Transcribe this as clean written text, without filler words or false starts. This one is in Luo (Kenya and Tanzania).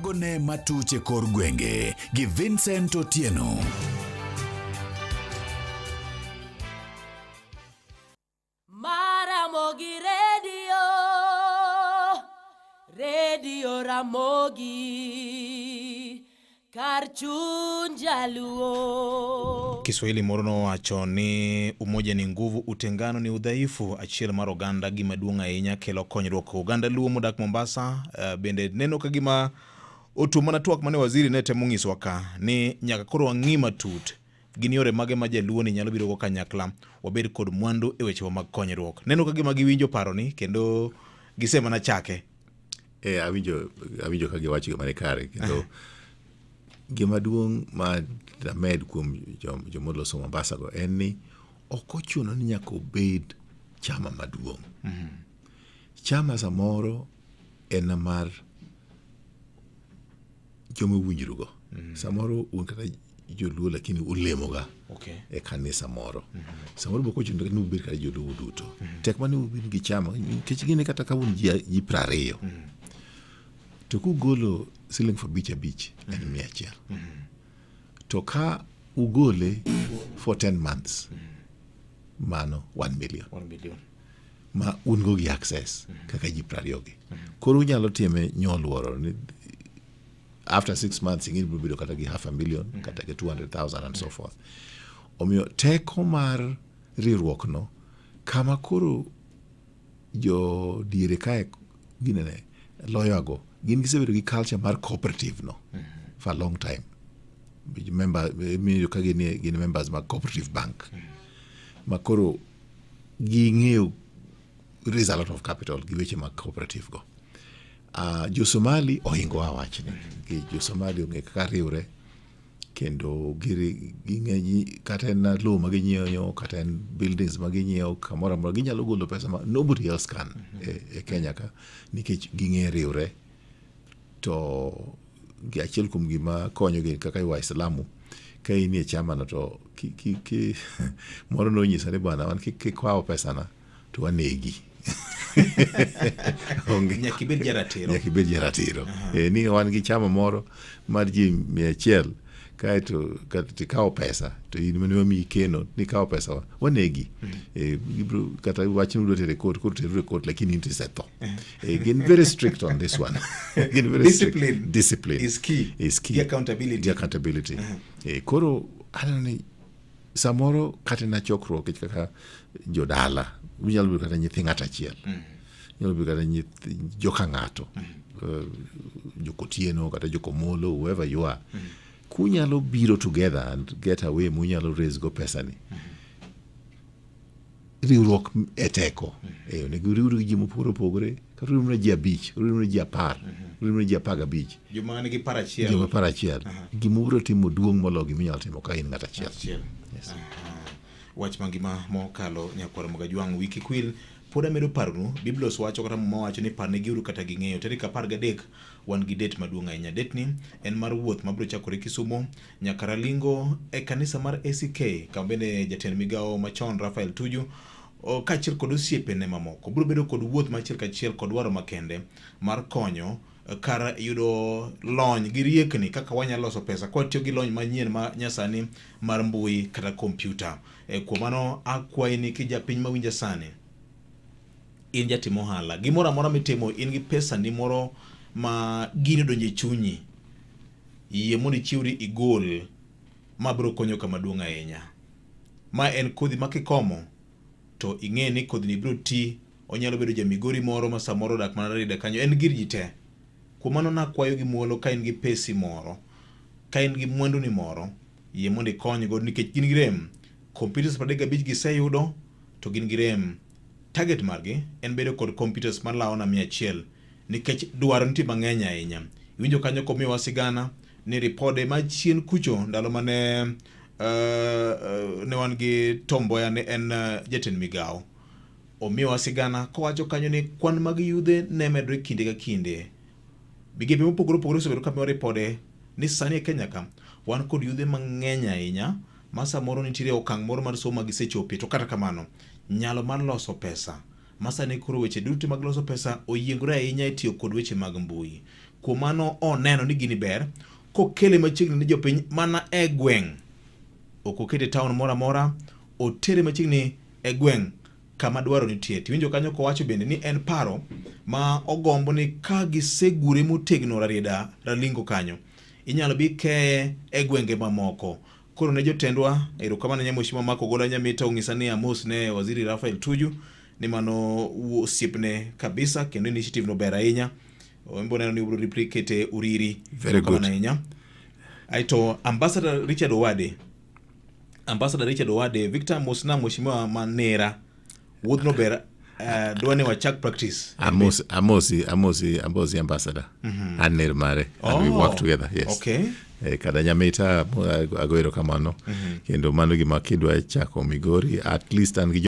Jogo ne matuch e kor gwenge gi Vincent Otieno. Maramogi Radio, Radio Ramogi, kar chuny jaluo. Kiswahili moro nowacho ni umoja ni nguvu, utengano ni udhaifu. Achiel mar oganda gima duong' ahinya kelo konyruok. Oganda Luo modak Mombasa bende neno ka gima otuo mana twak mane waziri ne temo nyisowa ka ni nyaka koro wang'i matut gin yore mage ma jaluo ni nyalo birogo kanyakla wabed kod mwandu e wechewa mag konyruok. Neno ka gima giwinjo paroni kendo gisemana chake. E, awinjo ka giwacho gima ni kare kendo gima duong' ma damed kuom jomoloso Mombasa go en ni ok ochuno ni nyaka obed chama maduong'. Chama samoro en mar joma uwinjrugo. Samoro un kata joluo lakini ulemoga e kanisa moro. Samoro be ok ochuno ni ubed kata joluo duto. Tek mana ni ubed gi chama nikech gini kata ka un ji 20 to kugolo siling 50 abich en 100. To ka ugole for 10 months mano 1 million. 1 million. Ma un go gi access kaka ji 20 gi. Koro unyalo time nyoluoro ni after 6 months ing'e ni ibiro bedo kata gi half a million kata gi 200,000 and so forth. Omiyo teko mar riwruok no kama koro jo diere kae ginene loyogo gin gisebedo gi culture mar cooperative no for a long time. Member, imiyo ka gin members mag cooperative bank ma koro ging'eyo raise a lot of capital gi weche mag cooperative go. Jo Somali ohingowa wachni. Jo Somali ong'e kaka riwre kendo ging'e kata en lowo ma ginyiewo kata en buildings ma ginyiewo kamoro amora ginyalo golo pesa ma nobody else can e Kenya ka nikech ging'e riwre to achiel kuom gima konyogi kaka Waislamu ka in e chama no to ki moro nonyisa ni bwana wan kikawo pesana to wanegi. Nyaka ibed jaratiro. Nyaka ibed jaratiro. Ni wan gi chama moro mar ji 100 kaeto tikawo pesa to in mane wamiyi keno nikawo pesa wanegi. Kata wach ni udwa tere court koro teruru e court lakini in to isetho. Gin very strict on this one. Gin very Discipline strict. Discipline is key. Is key. Gi accountability. Gi accountability. Koro aneno ni samoro kata na chokruok kaka jodala unyalo bedo kata nyithi ng'ato achiel. Nyalo bedo kata nyithi joka ng'ato. Jokotieno kata jokomolo whoever you are. Kunyalo biro together and get away munyalo raise go pesa ni. Riwruok e teko. Onego uriwru gi ji mopogore opogore. Kata uriwru ji 5, uriwru ji 10, uriwru ji 15. Joma nigi paro achiel. Joma paro achiel. Gima ubiro timo duong' moloyo gima inyalo timo ka in ng'at achiel. Yes. Wach mangima mokalo nyakwar Mogajwang' wiki kwil pod amedo paronu Biblos wacho kata Muma wacho ni parnegiuru kata ging'eyo. Tarik 13 wan gi date maduong' ahinya. Date ni en mar wuoth mabiro chakore Kisumu nyaka Ralingo e kanisa mar ACK kama bende jatend migawo machon Raphael Tuju kaachiel kod osiepene mamoko biro bedo kod wuoth machiel kachiel kod dwaro makende mar konyo kar yudo lony gi riekni kaka wanyalo loso pesa ka watiyo gi lony manyien ma nyasani mar mbui kata kompyuta. Kuom mano akwayi ni kijapiny mawinja sani, in jatim ohala, gimoro amora mitimo in gi pesani moro ma gini odonjo e chunyi, yie mondo ichiwri igol, ma biro konyo kama duong' ahinya. Ma en kodhi ma kikomo to ing'e ni kodhini biro ti, onyalo bedo ja Migori moro ma samoro odak mana Rarieda kanyo, en gir ji te. Kuom mano nakwayo gi muolo ka in gi pesi moro, ka in gi mwanduni moro, yie mondo ikony godo nikech gin gi rem. Computers 35 giseyudo to gin gi rem. Target margi en bedo kod computers malawo na 100 nikech dwaro nitie mang'eny ahinya. Iwinjo kanyo komiwa sigana ni ripode ma chien kucho ndalo mane ne wan gi Tom Mboya ne en jatend migawo. Omiwa sigana kowacho kanyo ni kwan mag yudhe ne medore kinde ka kinde. Migepe mopogore opogore osebedo ka miwa ripode ni sani e Kenya ka wan kod yudhe mang'eny ahinya ma samoro nitiere okang' moro mar somo ma gisechopie to kata kamano nyalo mar loso pesa Ma sani koro weche duto mag loso pesa oyiengore ahinya e tiyo kod weche mag mbui. Kuom mano oneno ni gini ber kokele machiegni ne jopiny mana e gweng'. Ok okete e town moro amora, otere machiegni e gweng' kama dwaro nitie. Tiwinjo kanyo kowacho bende ni en paro ma ogombo ni ka gisegure motegno Rarieda Ralingo kanyo, inyalo bi keye e gwenge mamoko. Koro ne jotendwa, erokamano ahinya Mheshimiwa Mark Ogola Nyamita ong'isa ni amos ne Waziri Raphael Tuju ni mano osiepne kabisa kendo initiative no ber ahinya. Ombo neno ni ubiro replicate Uriri. Very good. Erokamano ahinya. Aito Ambassador Richard Owade. Ambassador Richard Owade, Victor Mosna Mheshimiwa Manera. Wuodhno ber dwa ni wachak practice. Amosi, amosi, amosi, amosi ambassador. An ner mare. And we work together, yes. Okay. Kada Nyamita ago erokamano. Kendo mano gima kidwa chako Migori, at least an gi